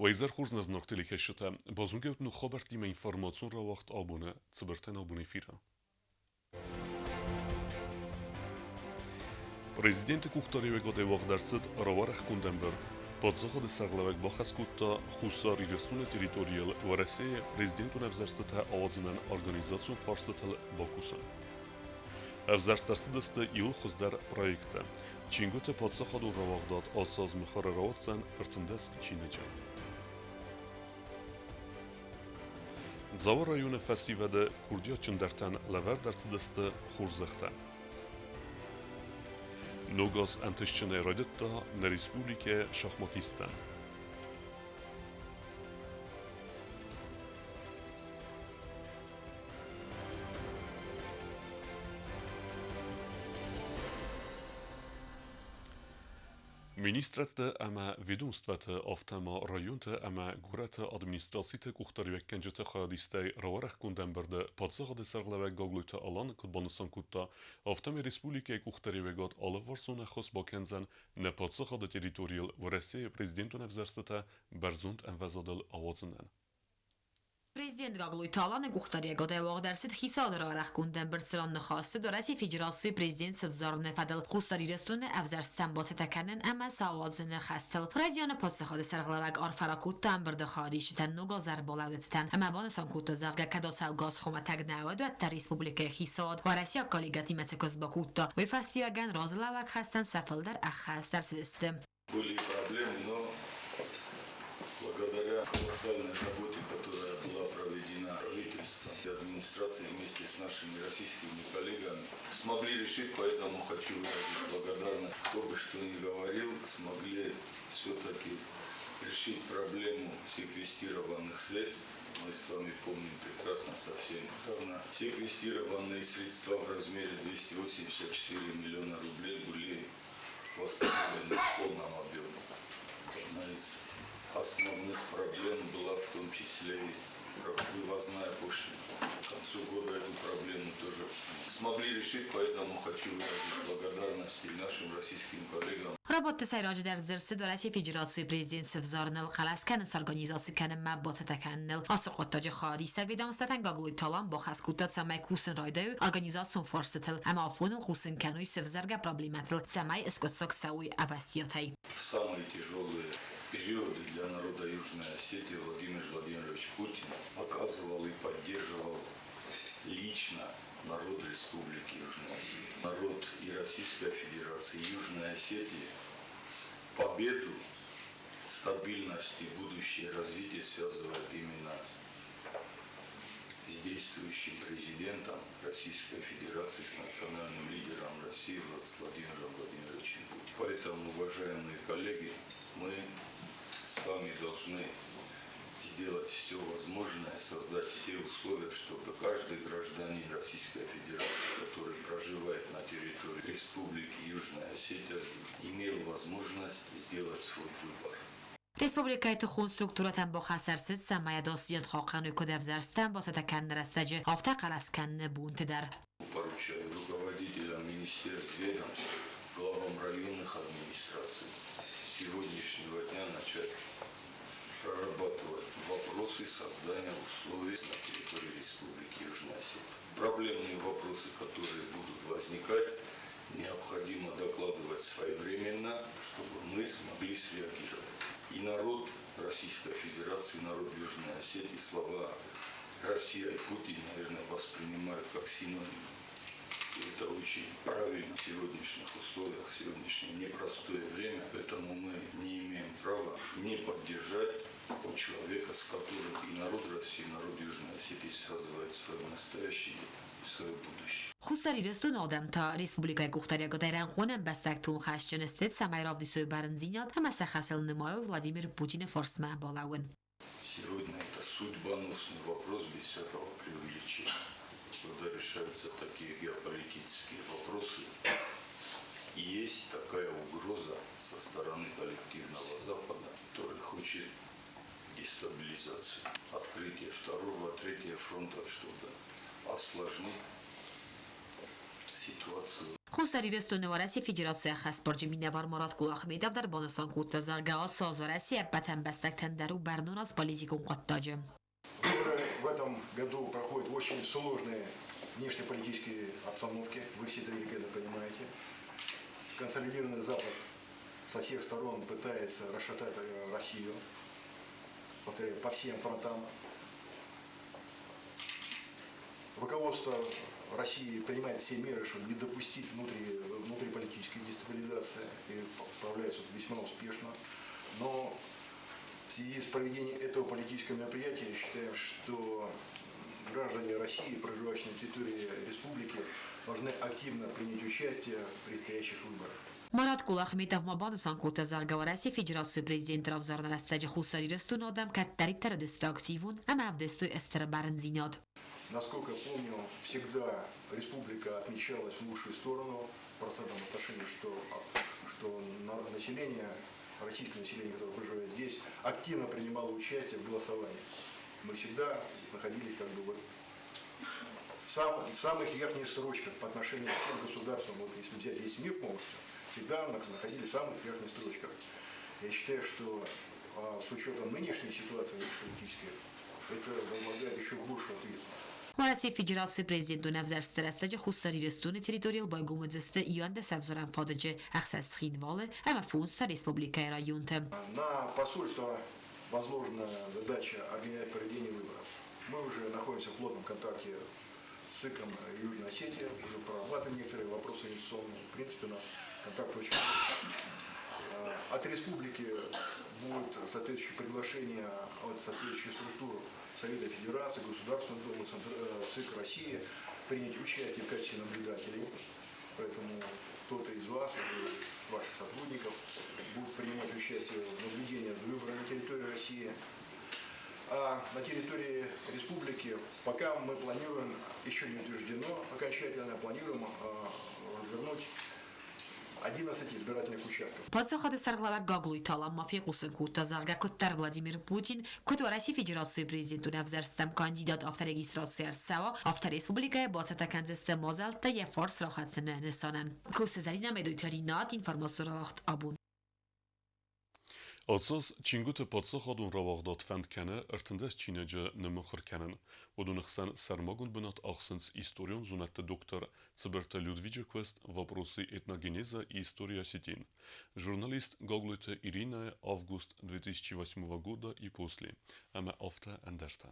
Уӕ изӕр хорз нӕ зынаргъ телекӕсджытӕ! Базонгӕ ут ног хабӕрттимӕ информацион рауагъд абоны цыбыртӕн абон эфиры. Президенты къухдариуӕгадӕй уагъд ӕрцыд рауӕрӕхгонд ӕмбырд. Паддзахады сӕргълӕууӕг бахӕс кодта Хуссар Ирыстоны территорийыл Уӕрӕсейы президентон ӕвзӕрстытӕ ауадзынӕн организацион фарстытыл бакусын. Ӕвзӕрст ӕрцыдысты иууыл хуыздӕр проекттӕ. Чингуыты паддзахадон рауагъдад ацы аз мыхуыры рауадздзӕн 13 чиныджы. Дзауы районы фӕсивӕды курдиатджындӕртӕн лӕвӕрд ӕрцыдысты хорзӕхтӕ. Ног аз ӕнтыстджынӕй райдыдта нӕ республикӕйы шахматисттӕн. Министрадты ӕмӕ ведомствӕты, афтӕ ма районты ӕмӕ горӕты администрациты къухдариуӕггӕнджыты хайадистӕй рауӕрӕхгонд ӕмбырды паддзахады сӕргълӕууӕг Гаглойты Алан куыд банысан кодта, афтӕмӕй республикӕйы къухдариуӕгад алыварсон ӕххуыс бакӕндзӕн нӕ паддзахады территорийыл Уӕрӕсейы президентон ӕвзӕрстытӕ бӕрзонд ӕмвӕзадыл ауадзынӕн. Президент Гаглойты Аланы къухдариуӕгадӕй уагъд ӕрцыд хицауады рарӕхгонд ӕмбырд, цыран ныхас цыд Уӕрӕсейы Федерацийы президент сӕвзарыны фӕдыл Хуссар Ирыстоны ӕвзӕрсттӕм бацӕттӕ кӕнын ӕмӕ сӕ ауадзыны хӕстыл. Райдианы паддзахады сӕргълӕууӕг арфӕ ракодта ӕмбырды хайадисджытӕн ног аз ӕрбалӕуды ӕмӕ банысан кодта, зӕгъгӕ, кӕд ацӕугӕ аз хуымӕтӕг нӕ уыд, уӕддӕр республикӕйы хицауад уӕрӕсейаг коллегӕтимӕ цы куыст бакодта, уый фӕстиуӕгӕн разылӕууӕг хӕстӕн сӕ фылдӕр ӕххӕст ӕрцыдысты. Были проблемы, но благодаря колоссальной работе, которая была проведена правительством и администрацией вместе с нашими российскими коллегами, смогли решить, поэтому хочу выразить благодарность. Кто бы что ни говорил, смогли все-таки решить проблему секвестированных средств. Мы с вами помним прекрасно совсем недавно. Секвестированные средства в размере 284 миллиона рублей были восстановлены в полном объеме. Одна из основных проблем была в том числе и вывозная пошлина. К концу года эту проблему тоже смогли решить, поэтому хочу выразить благодарность и нашим российским коллегам. Рабадты сӕйраджыдӕр дзырд цыд Уӕрӕсейы Федерацийы президент сӕвзарыныл, хъӕлӕс кӕнын сорганизаци кӕнынмӕ бацӕттӕ кӕныныл. Ацы хъуыддаджы хайадисӕг ведомствӕтӕн Гаглойты Алан бахӕс кодта, цӕмӕй кусын райдайой организацион фарстытыл ӕмӕ афоныл хъусын кӕной сӕвзӕргӕ проблемӕтыл, цӕмӕй скъуыддзаг цӕуой ӕвӕстиатӕй. Самые тяжелые периоды для народа Южной Осетии Владимир Владимирович Путин показывал и поддерживал лично народ Республики Южная Осетия. Народ и Российской Федерации, и Южной Осетии победу, стабильность и будущее развитие связывает именно с действующим президентом Российской Федерации, с национальным лидером России Владимиром Владимировичем Путиным. Поэтому, уважаемые коллеги, мы с вами должны сделать все возможное, создать все условия, чтобы каждый гражданин Российской Федерации, который проживает на территории Республики Южная Осетия, имел возможность сделать свой выбор. Республикӕйы тыхон структурӕтӕн бахӕс ӕрцыд, цӕмӕй ӕдасдзинад хъахъхъӕной куыд ӕвзӕрсттӕм бацӕттӕ кӕныны рӕстӕджы, афтӕ хъӕлӕс кӕныны бонты дӕр. Поручаю руководителям министерств, ведомств, главам районных администраций с сегодняшнего дня начать прорабатывать вопросы создания условий на территории Республики Южная Осетия. Проблемные вопросы, которые будут возникать, необходимо докладывать своевременно, чтобы мы смогли среагировать. И народ Российской Федерации, народ Южной Осетии слова «Россия» и «Путин», наверное, воспринимают как синоним. И это очень правильно в сегодняшних условиях, в сегодняшнее непростое время. Поэтому мы не имеем права не поддержать того человека, с которым и народ России, и народ Южной Осетии связывает свое настоящее и свое будущее. Хуссар Ирыстоны адӕм та республикӕйы къухдариуӕгадӕй рӕнхъон ӕмбӕстӕгты хӕсджын сты, цӕмӕй равдисой бӕрндзинад ӕмӕ сӕ хӕсыл нымайой Владимир Путины фарсмӕ балӕууын. Сегодня это судьбоносный вопрос без всякого преувеличения. Когда решаются такие геополитические вопросы, есть такая угроза со стороны коллективного Запада, который хочет дестабилизацию, открытие второго, третьего фронта, чтобы осложнить ситуацию. Хуссар Ирыстоны Уӕрӕсейы Федерацийы ӕххӕстбарджын минӕвар Марат Кулахметов дӕр банысан кодта, зӕгъгӕ, ацы аз Уӕрӕсе ӕппӕт ӕмбӕстӕгтӕн дӕр у бӕрнон аз политикон хъуыддаджы. Выборы в этом году проходят в очень сложной внешнеполитической обстановке, вы все это великолепно понимаете. Консолидированный Запад со всех сторон пытается расшатать Россию, повторяю, по всем фронтам. Руководство России принимает все меры, чтобы не допустить внутриполитической дестабилизации, и справляется весьма успешно. Но в связи с проведением этого политического мероприятия считаем, что граждане России, проживающие на территории республики, должны активно принять участие в предстоящих выборах. Марат Кулахметов ма банысан кодта, зӕгъгӕ, Уӕрӕсейы Федерацийы президенты равзарыны рӕстӕджы Хуссар Ирыстоны адӕм кӕддӕриддӕр уыдысты активон ӕмӕ ӕвдыстой стыр бӕрндзинад. Насколько помню, всегда республика отмечалась в лучшую сторону в процентном отношении, что население, российское население, которое проживает здесь, активно принимало участие в голосовании. Мы всегда находились как бы вот в самых верхних строчках по отношению к всем государствам, вот если взять весь мир полностью, всегда находились в самых верхних строчках. Я считаю, что с учетом нынешней ситуации политической, это возлагает еще большую ответственность. Уӕрӕсейы Федерацийы президентон ӕвзӕрстыты рӕстӕджы Хуссар Ирыстоны территорийыл байгом уыдзысты 11 ӕвзарӕн фадыджы, ӕхсӕз Цхинвалы ӕмӕ фондз та республикӕйы районты. На посольство возложена задача организовать проведение выборов. Мы уже находимся в плотном контакте с ЦИКом Южной Осетии, уже прорабатываем некоторые вопросы инвестиционные. В принципе, у нас контакт очень хороший. От республики будет соответствующее приглашение от соответствующих структур Совета Федерации, Государственной Думы, ЦИК России принять участие в качестве наблюдателей. Поэтому кто-то из вас или ваших сотрудников будет принимать участие в наблюдении за выборами на территории России. А на территории республики пока мы планируем, еще не утверждено окончательно, планируем развернуть 11 избирательных участков. Паддзахады сӕргълӕууӕг Гаглойты Алан ма фехъусын кодта, зӕгъгӕ, куыддӕр Владимир Путин, куыд Уӕрӕсейы Федерацийы президентон ӕвзӕрсттӕм кандидат, афтӕ регистраци ӕрцӕуа, афтӕ республикӕйы бацӕттӕ кӕндзысты мадзӕлттӕ йӕ фарс рахӕцыны нысанӕн. Кусы Зӕринӕ Медойты Ринат, информацион рауагъд Абон. Ацы аз чингуыты паддзахадон рауагъдад фӕнд кӕны 13 чиныджы ныммыхуыр кӕнын. Уыдоны хсӕн сӕрмагонд бынат ахсынц историон зонӕдты доктор Цыбырты Людвиджы куыст «Вопросы этногенеза и истории осетин». Журналист Гаглойты Иринӕ август 2008 года и после ӕмӕ афтӕ ӕндӕртӕ.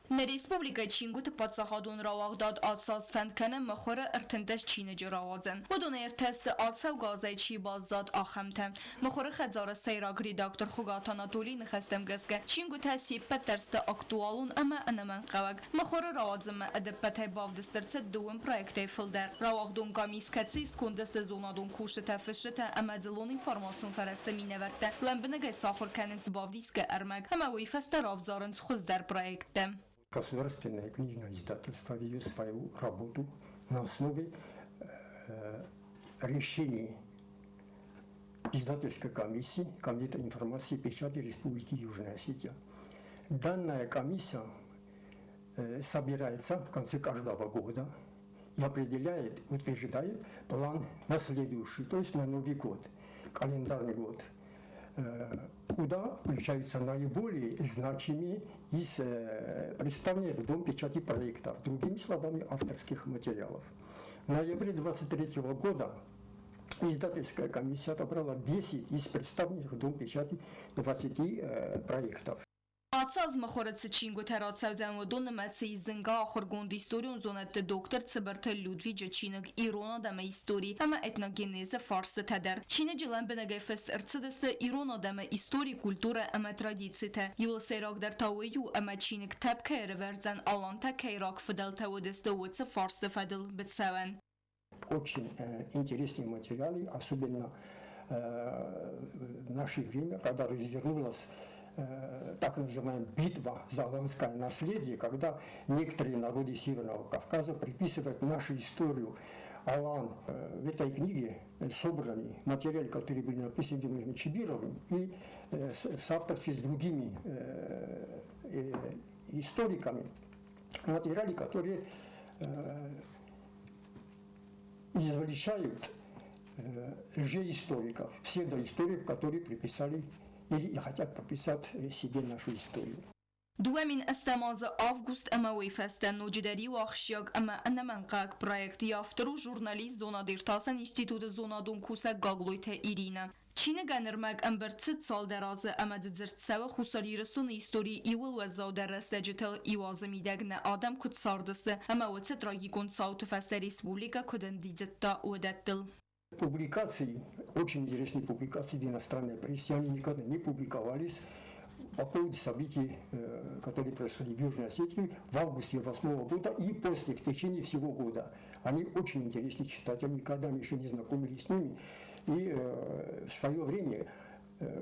Нӕ республикӕйы чингуыты паддзахадон рауагъдад ацы аз фӕнд кӕны мыхуыры 13 чиныджы рауадзын. Уыдонӕй ӕртӕ сты ацӕугӕ азӕй чи баззад, ахӕмтӕ. Мыхуыры хӕдзары сӕйраг редактор Хуыгаты Анатолийы ныхӕстӕм гӕсгӕ, чингуытӕ се ппӕт дӕр сты актуалон ӕмӕ ӕнӕмӕнгхъӕуӕг. Мыхуыры рауадзынмӕ ӕдӕппӕтӕй бавдыст ӕрцыд дыууын проектӕй фылдӕр. Рауагъдон къамис, кӕцыйы сконды сты зонадон кусджытӕ, фысджытӕ ӕмӕ дзыллон информацион фӕрӕзты минӕвӕрттӕ, лӕмбынӕгӕй сахуыр кӕнынц бавдисгӕ ӕрмӕг ӕмӕ уый фӕстӕ равзарынц хуыздӕр проекттӕ. Государственное книжное издательство ведет свою работу на основе решений издательской комиссии Комитета информации и печати Республики Южная Осетия. Данная комиссия собирается в конце каждого года и определяет, утверждает план на следующий, то есть на Новый год, календарный год, куда включаются наиболее значимые из представленных в Дом печати проектов, другими словами, авторских материалов. В ноябре 2023 года издательская комиссия отобрала 10 из представленных в Дом печати 20 проектов. Ацы аз мыхуыры цы чингуытӕ рацӕудзӕн, уыдон нымӕцы ис зынгӕ ахуыргонд историон зонӕдты доктор Цыбырты Людвиджы чиныг «Ирон адӕмы истори ӕмӕ этногенезы фарстытӕ» дӕр. Чиныджы лӕмбынӕгӕй фыст ӕрцыдысты ирон адӕмы истори, культурӕ ӕмӕ традицитӕ. Иуыл сӕйрагдӕр та уый у, ӕмӕ чиныг тӕпп кӕй ӕрӕвӕрдзӕн, алантӕ кӕй рагфыдӕлтӕ уыдысты, уыцы фарсты фӕдыл быцӕуӕн. Очень интересные материалы, особенно в наше время, когда развернулась так называемая битва за аланское наследие, когда некоторые народы Северного Кавказа приписывают нашу историю Алан. В этой книге собраны материалы, которые были написаны Владимиром Чибировым и в соавторстве с другими историками, материалы, которые Изобличают лжеисториков, псевдоисториков, которые приписали или хотят прописать себе нашу историю. 2008 азы август ӕмӕ уый фӕстӕ ноджыдӕр иу ахсджиаг ӕмӕ ӕнӕмӕнгхъӕуӕг проект йӕ автор у журналист, зонад-иртасӕн институты зонадон кусӕг Гаглойты Иринӕ. Чиныгӕн ӕрмӕг ӕмбырд цыд цалдӕр азы ӕмӕ дзы дзырд цӕуы Хуссар Ирыстоны историйы иууыл уӕззаудӕр рӕстӕджытыл иу азы мидӕг нӕ адӕм куыд цардысты ӕмӕ уыцы трагикон цауты фӕстӕ республикӕ куыд ӕндидзыдта, уыдӕттыл. Публикации, очень интересные публикации в иностранной прессе, они никогда не публиковались по поводу событий, которые происходили в Южной Осетии в августе 2008 года и после, в течение всего года. Они очень интересны читателям, никогда мы еще не знакомились с ними. И в свое время,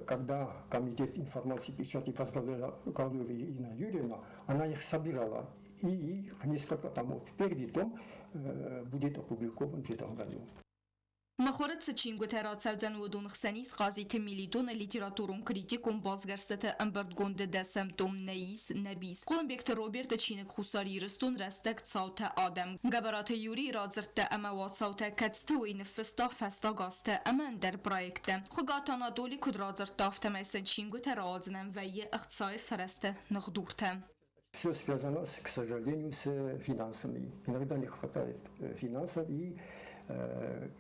когда комитет информации и печати возглавляла Калуева Ирина Юрьевна, она их собирала. И их несколько томов. Первый том будет опубликован в этом году. Мыхуыры цы чингуытӕ рацӕудзӕн, уыдон хсӕн ис Хъазиты Мелитоны литературон-критикон басгӕрстыты ӕмбырдгонды дӕсӕм том Нӕ ис, нӕ бис. Хъуылымбегты Роберты чиныг Хуссар Ирыстон рӕстӕг цаутӕ адӕм. Гӕбӕраты Юрийы радзырдтӕ ӕмӕ уацаутӕ, кӕцыты уый ныффыста фӕстаг азтӕ ӕмӕ ӕндӕр проекттӕ. Хуыгаты Анатоли куыд радзырдта, афтӕмӕй сын чингуытӕ рауадзынӕн вӕййы ӕхцайы фӕрӕзты ныхдуртӕ. Все связано, к сожалению, с финансами. Иногда не хватает финансов, и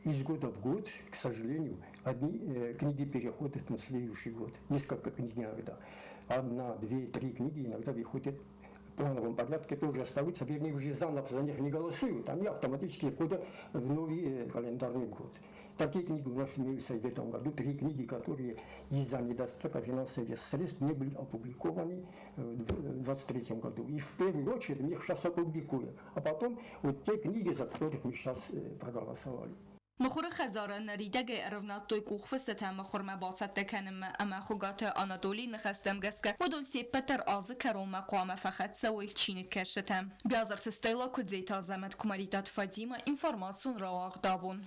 из года в год, к сожалению, одни книги переходят на следующий год. Несколько книг иногда. Одна, две, три книги иногда выходят в плановом порядке, тоже остаются, вернее, уже заново за них не голосуют, они автоматически входят в новый календарный год. Такие книги у нас имеются и в этом году. Три книги, которые из-за недостатка финансовых средств не были опубликованы в 2023 году. И в первую очередь мы их сейчас опубликуем. А потом вот те книги, за которых мы сейчас проголосовали. Мыхуыры хӕдзары ныридӕгӕй ӕрӕвнӕлдтой къухфыстытӕ мыхуырмӕ бацӕттӕ кӕнынмӕ ӕмӕ Хуыгаты Анатолийы ныхӕстӕм гӕсгӕ уыдон се ппӕт дӕр азы кӕронмӕ хъуамӕ фӕхӕццӕ уой чиныгкӕсджытӕм. Биазырты Стелла, Куыдзеты Азӕмӕт, Куымӕридтаты Фатимӕ, информацион рауагъд абон.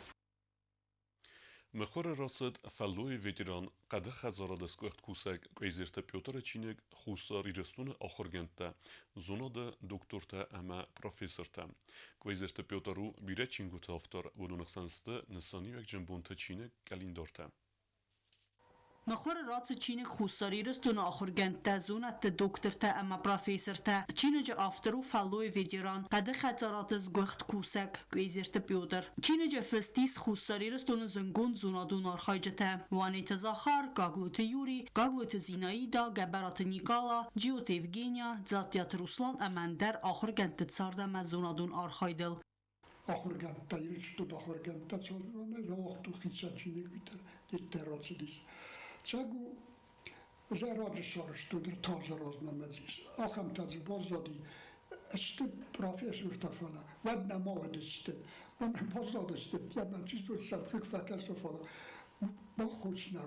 Мыхуыры рацыд фӕллойы ветеран, хъӕды хӕдзарады сгуыхт кусӕг Къуезерты Петры чиныг Хуссар Ирыстоны ахуыргӕндтӕ, зонады доктортӕ ӕмӕ профессортӕ. Къуезерты Петр у бирӕ чингуыты автор, уыдоны хсӕн сты нысаниуӕгджын бонты чиныг къӕлиндартӕ. Мыхуыры рацыд чиныг Хуссар Ирыстоны ахуыргӕндтӕ, зонӕдты доктортӕ ӕмӕ профессортӕ. Чиныджы автор у фӕллойы ветеран, хъӕды хӕдзарады сгуыхт кусӕг Къуезерты Петр. Чиныджы фыст ис Хуссар Ирыстоны зындгонд зонадон архайджытӕ Уанеты Захар, Гаглойты Юрий, Гаглойты Зинаида, Гӕбӕраты Никъала, Джиоты Евгения, Дзаттиаты Руслан ӕмӕ ӕндӕр ахуыргӕндты цард ӕмӕ зонадон архайдыл. Ахуыргӕндтӕ, Ирыстоны ахуыргӕндтӕ рауагътой хицӕн чиныг дӕр рацыдис. Цӕг у зӕраджы сарӕзтой, ныр та размӕ мӕдзис. Ахӕмтӕ дзы баззади, сты профессортӕ, фӕлӕ уӕд нӕма уыдысты. Баззадысты, ӕмӕ чи зоны сӕм хъыг фӕкӕса, фӕлӕ баххуыс нӕ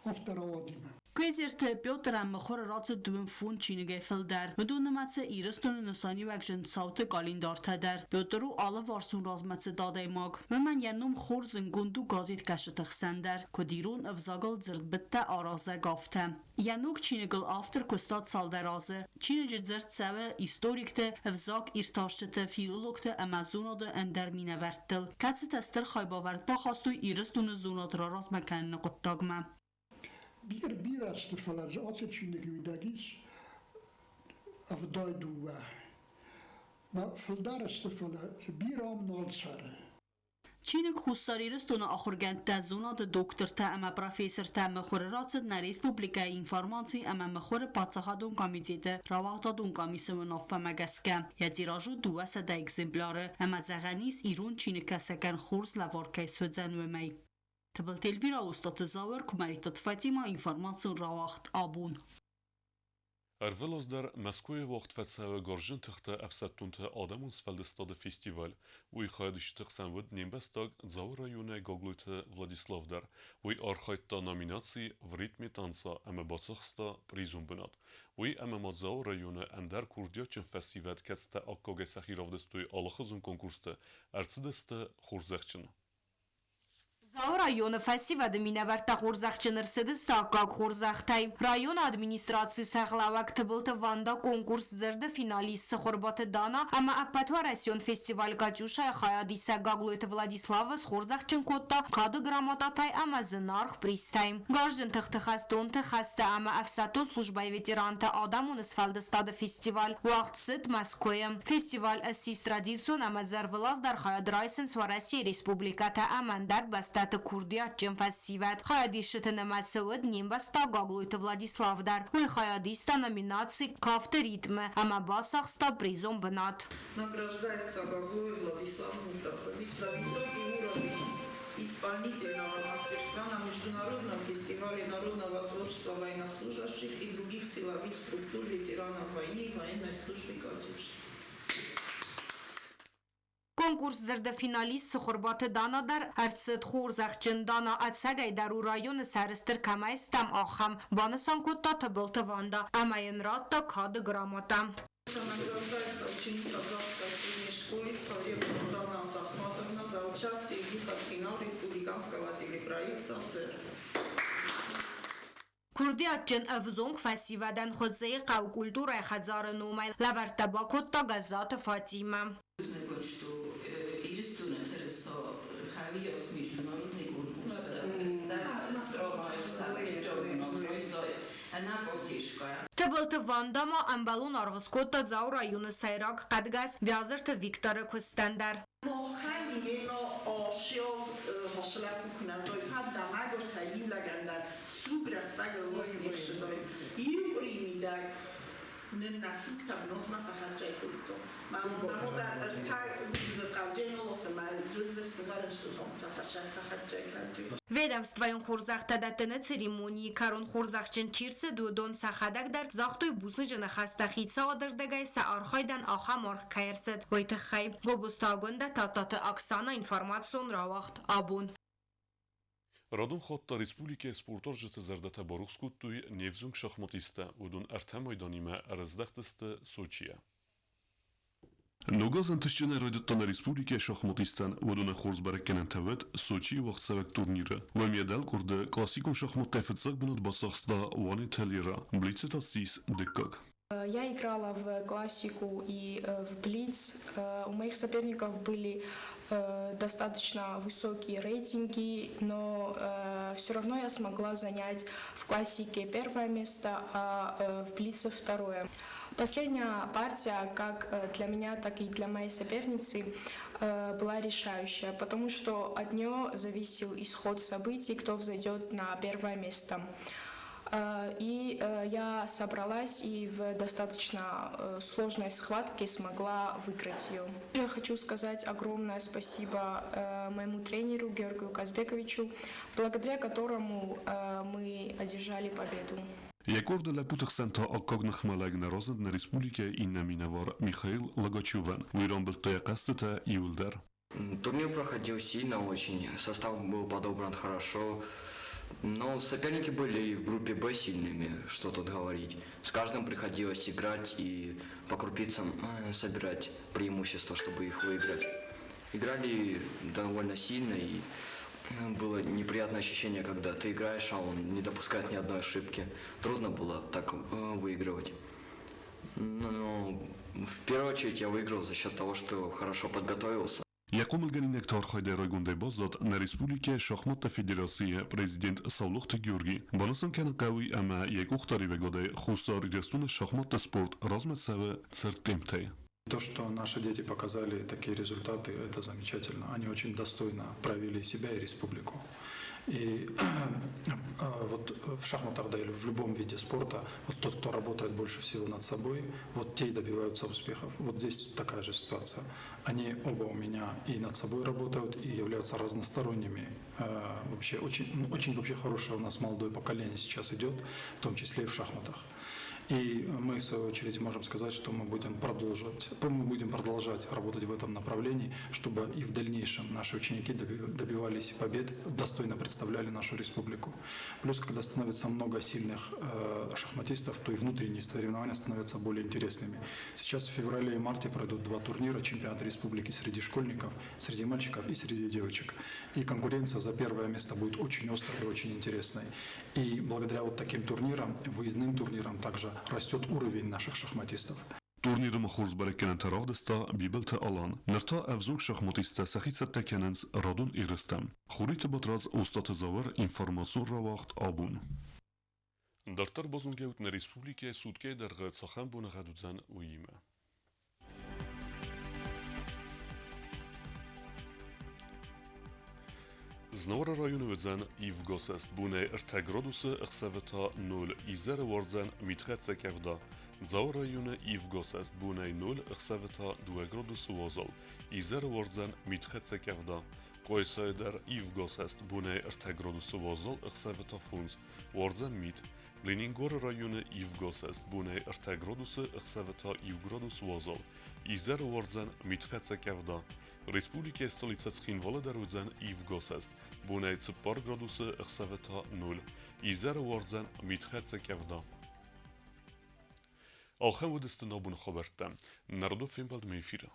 афтӕ рауадимӕ. Куезерты Петр ӕмӕ мыхуыры рацыд дыууын фондз чиныгӕй фылдӕр. Уыдон нымӕцы Ирыстоны нысаниуӕгджын цауты къӕлиндартӕ дӕр. Петр у алыварсон размӕцыд адӕймаг. Уымӕн йӕ ном хорз зындгонд у газеткӕсджыты хсӕн дӕр, куыд ирон ӕвзагыл дзырдбыдтӕ аразӕг, афтӕ. Йӕ ног чиныгыл автор куыста цалдӕр азы. Чиныджы дзырд цӕуы историкты, ӕвзаг иртасджыты, филологты ӕмӕ зонады ӕндӕр минӕвӕрттыл, кӕцытӕ стыр хайбавӕрд бахастой Ирыстоны зонад раразмӕ кӕныны хъуыддагмӕ. Бирӕ сты, фӕлӕ дзы ацы чиныг мидӕг ис 72. Фылдӕр сты, фӕлӕ бирӕ ам нал цӕры. Чиныг Хуссар Ирыстоны ахуыргӕндтӕ, зонады доктортӕ ӕмӕ профессортӕ мыхуыры рацыд нӕ республикӕйы информаци ӕмӕ мыхуыры паддзахадон комитеты рауагъдадон къамисы уынаффӕмӕ гӕсгӕ. Йӕ тираж у 200 экземпляры ӕмӕ зӕгъӕн ис, ирон чиныгкӕсӕгӕн хорз лӕвар кӕй суыдзӕн, уымӕй. Тыбылты Эльвира, Остъаты Зауыр, Куымӕридтаты Фатимӕ, информацион рауагъд абон. Ӕрвылаз дӕр Мӕскуыйы уагъд фӕцӕуы Гарзджын тыхты ӕфсӕддонты адӕмон сфӕлдыстады фестиваль. Уый хайадисджыты хсӕн уыд не мбӕстаг Дзауы районӕй Гаглойты Владислав дӕр. Уый архайдта номинаци «В ритме танца» ӕмӕ бацахста призон бынат. Уый ӕмӕ ма Дзауы районы ӕндӕр курдиатджын фӕсивӕд, кӕцытӕ аккагӕй сӕхи равдыстой алыхуызон конкурсты, ӕрцыдысты хорзӕхджын. Дзауы районы фӕсивӕды минӕвӕрттӕ хорзӕхджын ӕрцыдысты аккаг хорзӕхтӕй. Районы администрацийы сӕргълӕууӕг Тыбылты Ванда конкурс «Дзырды» финалист Цыхуырбаты Дана ӕмӕ ӕппӕтуӕрӕсеон фестиваль «Катюша-йы» хайадисӕг Гаглойты Владиславы схорзӕхджын кодта кады грамотатӕй ӕмӕ зынаргъ призтӕй. Гарзджын тыхты хӕстонты хӕсты ӕмӕ ӕфсӕддон службӕйы ветеранты адӕмон сфӕлдыстады фестиваль уагъд цыд Мӕскуыйы. Фестиваль ссис традицион ӕмӕ ӕрвылаз дӕр хайад райсынц Уӕрӕсейы республикӕтӕ ӕмӕ ӕндӕр бӕстӕты курдиатджын фӕсивӕд. Хайадисджыты нымӕцы уыд не мбӕстаг Гаглойты Владислав дӕр. Уый хайад иста номинаци «Кафты ритмы» ӕмӕ бацахста призон бынат. Награждается Гаглоев Владислав Муртазович за высокий уровень исполнительного мастерства на Международном фестивале народного творчества военнослужащих и других силовых структур ветеранов войны и военной службы «Катюша». Конкурс «Дзырды» финалист Цыхуырбаты Дана дӕр ӕрцыд хорзӕхджын. Дана ӕцӕгӕй дӕр у районы сӕрыстыр кӕмӕй стӕм, ахӕм, банысан кодта Тыбылты Ванда ӕмӕ йын радта кады грамотӕ. Награждается ученица Завской средней школы Савельева Дана Сахматовна за участие в выход в финал республиканского телепроекта «Дзырд». Курдиатджын ӕвзонг фӕсивӕдӕн Хуыцъейы хъӕуы культурӕйы хӕдзары номӕй лӕвӕрттӕ бакодта Гӕззаты Фатимӕ. Бузныг, что Ирыстоны тырыса хауиас международный конкурс Тыбылты Ванда ма ӕмбӕлон аргъ скодта Дзауы районы сӕйраг хъӕдгӕс Биазырты Викторы куыстӕн дӕр. Ведомствойон хорзӕхтӕ дӕттыны церемонийы кӕрон хорзӕхджын чи рцыд, уыдон сӕхӕдӕг дӕр загътой бузныджы ныхӕстӕ хицауады рдыгӕй сӕ архайдӕн ахӕм аргъ кӕй ӕрцыд, уый тыххӕй. Гобозты Агуындӕ, Тадтаты Оксана, информацион рауагъд «Абон». Радон хатт та республикӕйы спортуарзджыты зӕрдӕтӕ барухс кодтой не взонг шахматисттӕ, уыдон ӕртӕ майданимӕ ӕрыздӕхтысты Сочийӕ. Ног аз ӕнтыстджынӕй райдыдта нӕ республикӕйы шахматисттӕн, уыдоны хорз бӕрӕггӕнӕнтӕ уӕд Сочийы уагъдцӕуӕг турниры. Уӕм йӕ дӕлкъорды классикон шахматтӕй фыццаг бынат бацахста Уанеты Лера, Блицы та ссис дыккаг. Я играла в классику и в блиц. У моих соперников были достаточно высокие рейтинги, но все равно я смогла занять в классике первое место, а в блице второе. Последняя партия, как для меня, так и для моей соперницы, была решающая, потому что от нее зависел исход событий, кто взойдет на первое место. И я собралась и в достаточно сложной схватке смогла выиграть ее. Я хочу сказать огромное спасибо моему тренеру Георгию Казбековичу, благодаря которому мы одержали победу. Йӕ къорды лӕппуты хсӕн та аккаг ныхмӕлӕг нӕ разынд нӕ республикӕйы иннӕ минӕвар Михаил Логачевӕн. Уый рамбылдта йӕ хъӕзтытӕ иуылдӕр. Турнир проходил сильно очень, состав был подобран хорошо. Но соперники были и в группе Б сильными, что тут говорить. С каждым приходилось играть и по крупицам собирать преимущество, чтобы их выиграть. Играли довольно сильно, и было неприятное ощущение, когда ты играешь, а он не допускает ни одной ошибки. Трудно было так выигрывать. Но в первую очередь я выиграл за счет того, что хорошо подготовился. Йӕ хъомылгӕнинӕгты архайдӕй райгондӕй баззад нӕ республикӕйы шахматты федерацийы президент Саулохты Георги. Банысан кӕнын хъӕуы ӕмӕ йӕ къухдариуӕгадӕй Хуссар Ирыстоны шахматты спорт размӕ цӕуы цырд темптӕй. То, что наши дети показали такие результаты, это замечательно. Они очень достойно провели себя и республику. И вот в шахматах, да, или в любом виде спорта, вот тот, кто работает больше всего над собой, вот те и добиваются успехов. Вот здесь такая же ситуация. Они оба у меня и над собой работают, и являются разносторонними. Вообще очень, ну, очень вообще хорошее у нас молодое поколение сейчас идет, в том числе и в шахматах. И мы, в свою очередь, можем сказать, что мы будем продолжать работать в этом направлении, чтобы и в дальнейшем наши ученики добивались побед, достойно представляли нашу республику. Плюс, когда становится много сильных шахматистов, то и внутренние соревнования становятся более интересными. Сейчас в феврале и марте пройдут два турнира чемпионата республики среди школьников, среди мальчиков и среди девочек. И конкуренция за первое место будет очень острой и очень интересной. И благодаря вот таким турнирам, выездным турнирам, также растет уровень наших шахматистов. Турниры ма хорз бӕрӕггӕнӕнтӕ равдыста Бибылты Алан. Ныр та ӕвзонг шахматисттӕ сӕхи цӕттӕ кӕнынц радон ерыстӕм. Хуриты Батрадз, Остъаты Зауыр, информацион рауагъд Абон. Дарддӕр базонгӕ ут, нӕ республикӕйы суткӕйы дӕргъы цахӕм боныгъӕд уыдзӕн, уыимӕ. Знауыры районы уыдзӕн ивгӕсӕст, бонӕй 3 градусы, ӕхсӕвы та 0, изӕры уардзӕн митхӕццӕ къӕвда. Дзауы районы ивгӕсӕст, бонӕй 0, ӕхсӕвы та 2 градусы уазал, изӕры уардзӕн митхӕццӕ къӕвда. Къуайсайы дӕр ивгӕсӕст, бонӕй 3 градусы уазал, ӕхсӕвы та 5, уардзӕн мит. Ленингоры районы ивгӕсӕст, бонӕй 3 градусы, ӕхсӕвы та 1 градус уазал, изӕры уардзӕн митхӕццӕ къӕвда. Республикӕйы столицӕ Цхинвалы дӕр уыдзӕн ивгӕсӕст, бонӕй 4 градусы, ӕхсӕвы та 0, изӕры уардзӕн митхӕццӕ къӕвда. Ахӕм уыдысты нӕ абоны хабӕрттӕ. Нӕ радон фембӕлдмӕ эфиры.